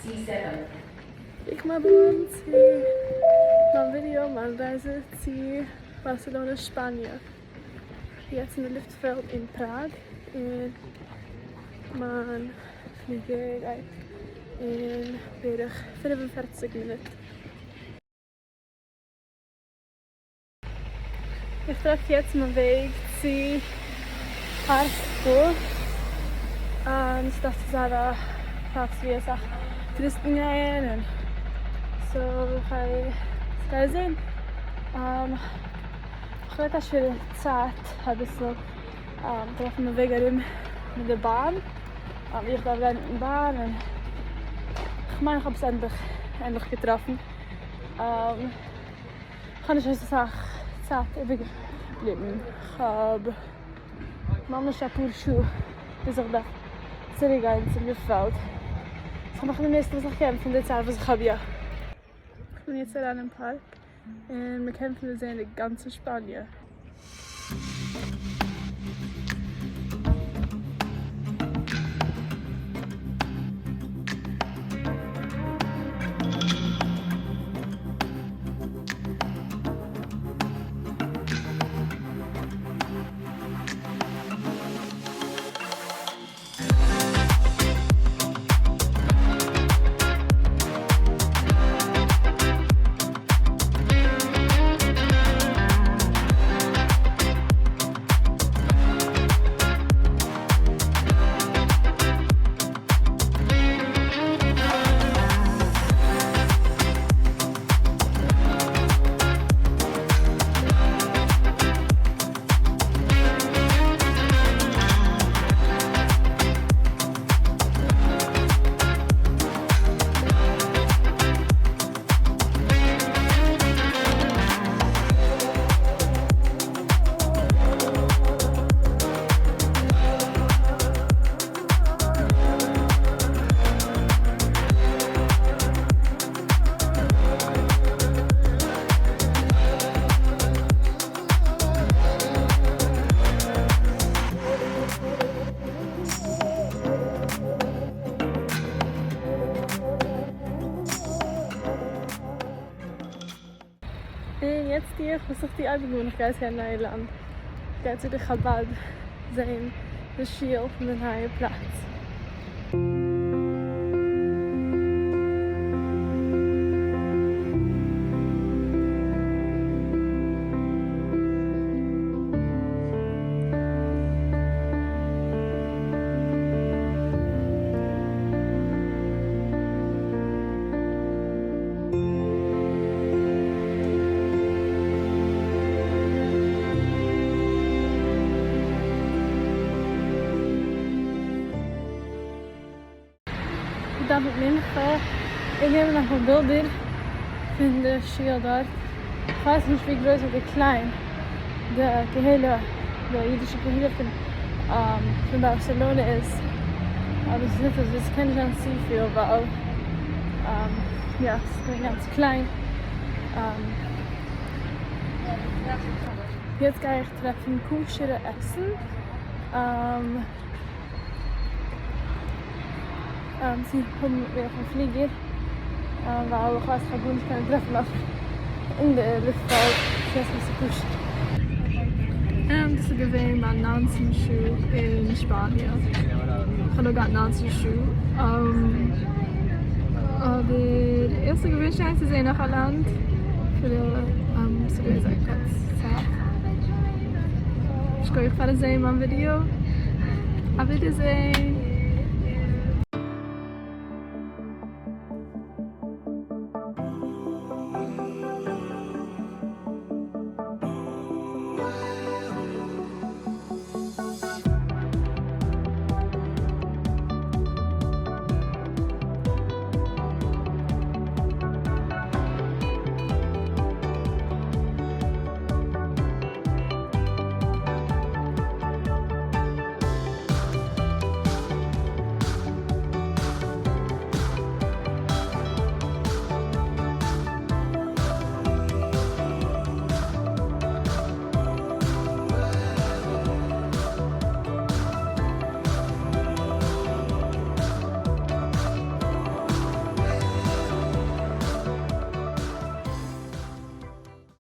איך הייב אן צו מיין ווידיאו מיין רייזע צו בארסעלאנע שפאניע, יעצט אין די לופטפעלד אין פראג, און מיין פליגער גייט אין בערך 45 מינוט. איך טרעף יעצט מיין וועג צו פארק דא, און ס'דארף צו זיין א פלאץ ווי אסאך טוריסטן גייען, און so כ'גיי זעהן. כ'האב געהאט א שווערע צייט אביסל טרעפן מיין וועג ארום מיט די באן, ווי איך דארף גיין מיטן באן, און כ'מיין כ'האב עס ענדליך ענדליך געטראפן. כ'האב נישט אזוי סאך צייט איבערגעבליבן, כ'האב ממש אפאר שעה ביז איך דארף צוריק גיין צום לופטפעלד, so כ'מאך די מערסטע וואס איך קען פון די צייט וואס איך האב יא. כ'בין יעצט אריין אין פארק און מ'קען פון דא זען די גאנצע שפאניע. און יעצט טו איך וואס איך טו אייביג ווען איך גיי צו א נייע לאנד, איך גיי צו די חבד זעהן די שול פון די נייע פלאץ. געדאווענט מנחה און גענומען אפאר בילדער פון די שול דארט, כ'ווייס נישט ווי גרויס אדער קליין די קהילה, די אידישע קהילה פון פון בארסעלאנע איז, אבער ס'זעט אויס ווי ס'קען נישט זיין צופיל ווייל יא ס'איז געווען גאנץ קליין. יעצט גיי איך טרעפן כשר'ע עסן. צו האבן מיט מיר אויפן פליגער, ווייל איך ווייס איך האב גארנישט קענען טרעפן אויף אין די לופטפעלד צו עסן וואס איז כשר. דאס איז געווען מיין 19 שעה אין שפאניע, איך האב נאר געהאט 19 שעה, אבער עס איז געווען שיין צו זען נאך א לאנד, אפילו ס'איז געווען זייער קורץ צייט. שכוח פארן זען מיין ווידיאו, אויף ווידערזען.